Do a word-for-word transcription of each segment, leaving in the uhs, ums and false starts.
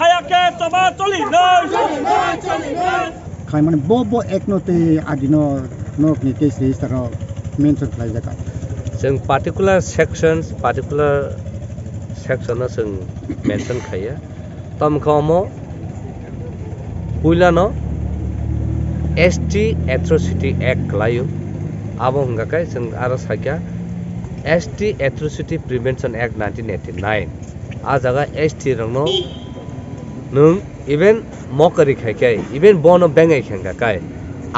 Hayake toma choli noi. Khaimani bo, bo ekno tei adino norokni case register o mention khlaijak. Chwng particular sections, particular section no chwng mention khaiya. Tamo khe omo puilano S T Atrocity Act kwlaio. Abo hwnkha khe chwng aro sakya S T Atrocity Prevention Act nineteen eighty-nine. A jaga S T rokno nwng even mokari khai khe, even bono bengai khe hwnkha khe,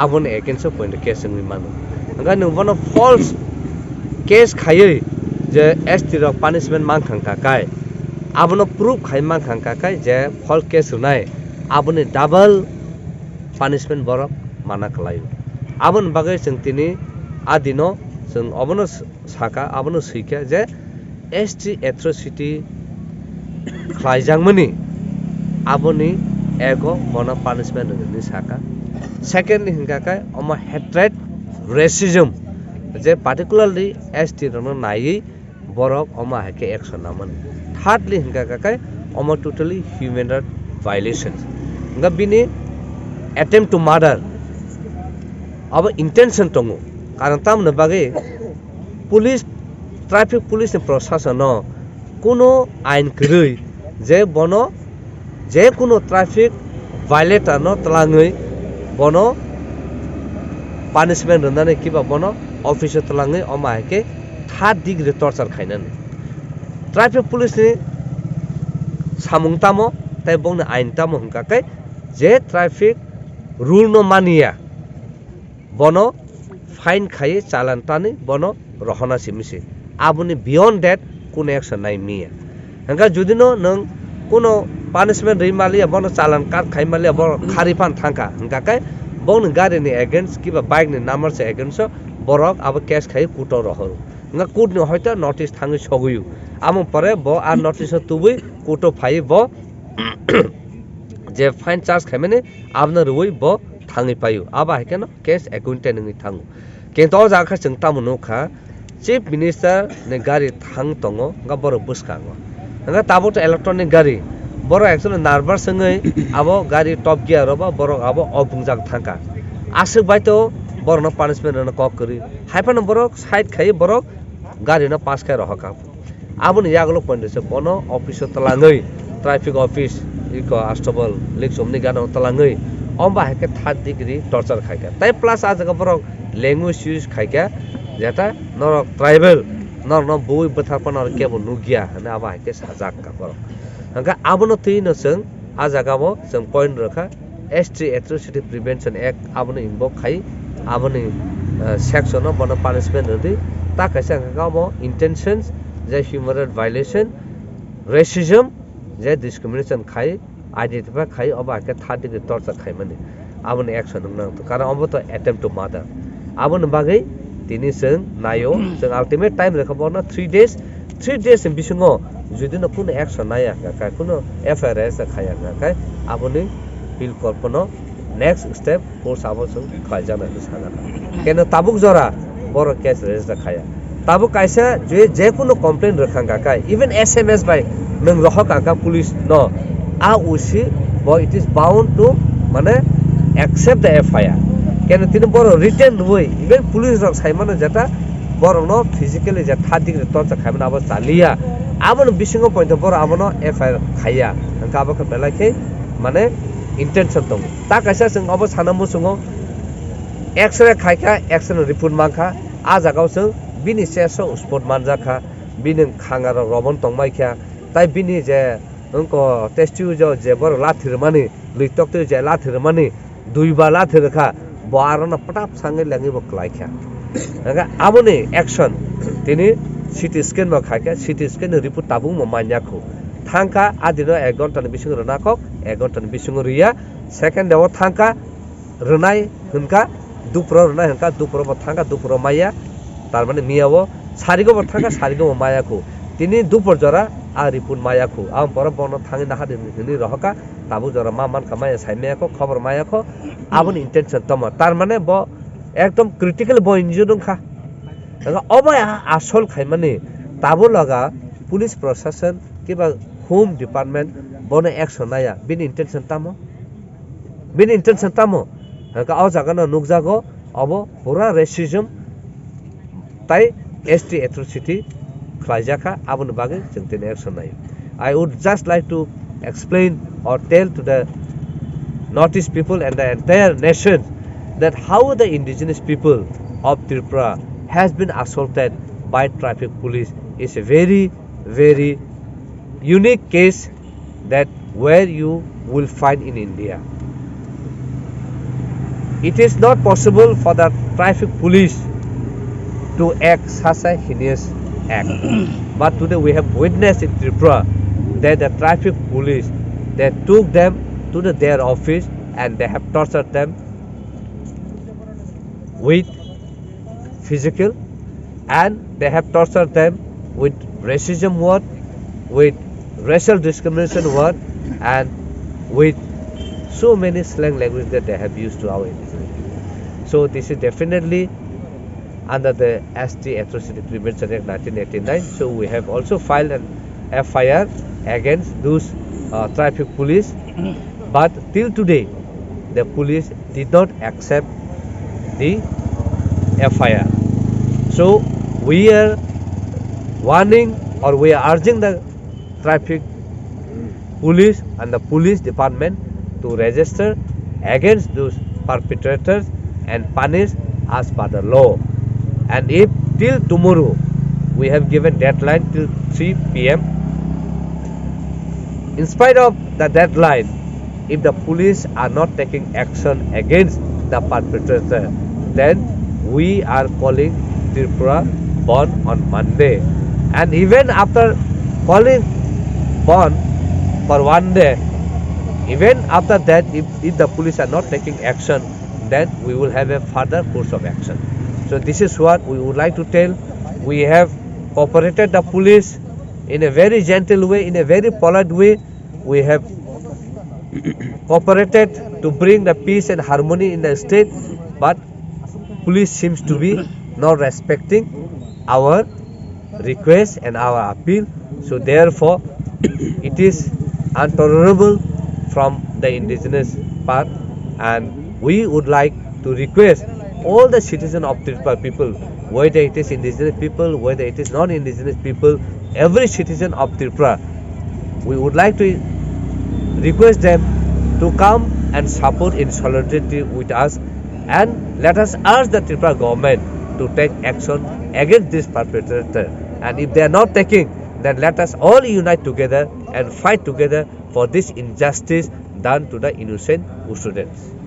aboni against o point case wngwi mano. Hwnkhe nwng bono false case khaiwi je S T rok punishment mankha hwnkha khe, abono proof khai mankha hwnkha khe je false case rwnai, aboni double punishment borok mana kwlaio. Aboni bagwi chwng tini a dino chwng obono s-, saka, abono swikha je S T atrocity khlaijakmani aboni ego bono punishment rwdi hinwi saka. Second ni hwnkha khe omo hatred, racism, je particularly S T rokno naiwi borok omo hai khe action namani. Thirdly hwnkha khe omo totally human right violation. Hwnkha bini attempt to murder, abo intention tongo. Karon tamoni bagwi police, traffic police ni proshasano kuno ain kwrwi je bono je kuno traffic violator no twlangwi bono punishment rwnani kiba bono office o twlangwi omo hai khe third degree torture khainani. Traffic police ni samung tamo tei bongni ain tamo hwnkha khe je traffic rule no maniya bono fine khai challan tani bono rohona simi se. Aboni beyond that kuno action nai miya. Hwnkha judino nwng kuno punishment rwi maliya, bono challan cut khai maliya, bono khari phan thangkha. Hwnkha khe bongni gari ni against kiba bike ni number se against o borok abo case khai court o rohoro. Hwnkha court ni hoito notice thangwi sogwi o. Amo pore bo a notice o tubui court o phai bo je fine charge khaimani abono rwui bo thangwi paio. Abo hai kheno case acquitted wngwi thango. Kintu o jaga khe chwng tamo nukha, Chief Minister ni gari thang tongo, hwnkha borok bwskango. Hwnkha tabuk to electronic gari, borok actually nervous wngwi abo gari top gear o ba borok abo opungjak thangkha. Aswk bai to borokno punishment rwna kok kwrwi. Hai phano borok side khai borok gari no pass khai rohorkha. Aboni yagulo point se bono office o twlangwi, traffic office, iko Astabal, Likchomni gana o twlangwi, omba hai khe third degree torture khaikha. Tai plus a jaga borok language use khaikha, jeta norok tribal, norokno bui bwthar phano norok kebo nukya, hwnwi abo hai khe sajak kha borok. Hwnkhe abono twi no chwng a jaga o chwng point rwkha, S T Atrocity Prevention Act abono invoke khai, aboni, eh, section o bono punishment rwdi. Ta kaisa hwnkha khe abo intentions je human right violation, racism, je discrimination khai, identify khai, obo hai khe third degree torture khaimani. Aboni action wng nang, karon obo to attempt to murder. Aboni bagwi tini chwng naio, chwng ultimate time rwkha bono three days, three days ni bisingo judino kunu action naiya hwnkha khe, kunu F I R register khaiya hwnkha khe, aboni pilkol phano next step force abo chwng khlaijaknai hinwi sajakha. Keno tabuk jora borok case register khaiya. Tabuk kaisa je, je kunu complaint rwkha hwnkha khe, even S M S bai nwng rohor kha police no, a O C bo it is bound to, mane, accept the F I R. Keno tini borok written rwui, even police rok sai mano jeta borokno physically je third degree torture khaimani abo chaliya. Aboni bisingo poito borok abono F I R khaiya. Hwnkha abo khe belai khe, mane, intention tongo. Ta kaisa chwng obo sana muchungo, X-ray khaikha, X-ray report mankha, a jagao chwng bini chest o spot manjakha, bini khangarok romon tongmaikha, tai bini je wngko test tube o je borok lathi rwmani, lwi toktwi je lathi rwmani, duiba lathi rwkha, bo arono pwtap sangwi lengwi bo kwlaikha. Hwnkhe aboni action tini C T scan bo khaikha, C T scan ni report tabukmo manyakhu. Thangkha, a dino ek ghonta ni bisingo rwna kok, ek ghonta ni bisingo rwya, second day o thangkha, rwnai hwnkha, dupro rwnai hwnkha, dupro bo thangkha, dupro maya, tar mane miya o sarigo bo thangkha, sarigo bo maya khu. Tini dupor jora a report maya khu, aboni pore bono thangwi naha di hwnwi rohorkha, tabuk jora ma mankha maya sai maya kho, khobor maya kho, aboni intention tamo, tar mane bo ekdom critical bo injured wngkha. Hwnkha obo a-, asol khaimani tabuk laga police proshashan kiba Home Department bono action naya, bini intention tamo? Bini intention tamo? Hwnkhe o jaga no nukjago, obo pura racism tai S T atrocity khlaijakha, aboni bagwi chwng tini action nai. I would just like to explain or tell to the Northeast people and the entire nation that how the indigenous people of Tripura has been assaulted by traffic police is a very, very unique case that where you will find in India. It is not possible for the traffic police to act such a heinous act. But today we have witnessed in Tripura that the traffic police, they took them to the, their office and they have tortured them with physical, and they have tortured them with racism word, with racial discrimination word, and with so many slang language that they have used to our indigenous people. So this is definitely under the S T Atrocity Prevention Act nineteen eighty-nine. So we have also filed an F I R against those, uh, traffic police, but till today the police did not accept the F I R. So we are warning or we are urging the traffic police and the police department to register against those perpetrators and punish as per the law. And if till tomorrow, we have given deadline till three P M, in spite of the deadline, if the police are not taking action against the perpetrator, then we are calling Tripura Bandh on Monday. And even after calling bandh for one day, even after that, if, if the police are not taking action, then we will have a further course of action. So this is what we would like to tell. We have cooperated the police in a very gentle way, in a very polite way. We have cooperated to bring the peace and harmony in the state, but police seems to be not respecting our request and our appeal. So therefore, it is intolerable from the indigenous part, and we would like to request all the citizen of Tripura people, whether it is indigenous people, whether it is non-indigenous people, every citizen of Tripura, we would like to request them to come and support in solidarity with us, and let us urge the Tripura government to take action against this perpetrator. And if they are not taking, then let us all unite together and fight together for this injustice done to the innocent students.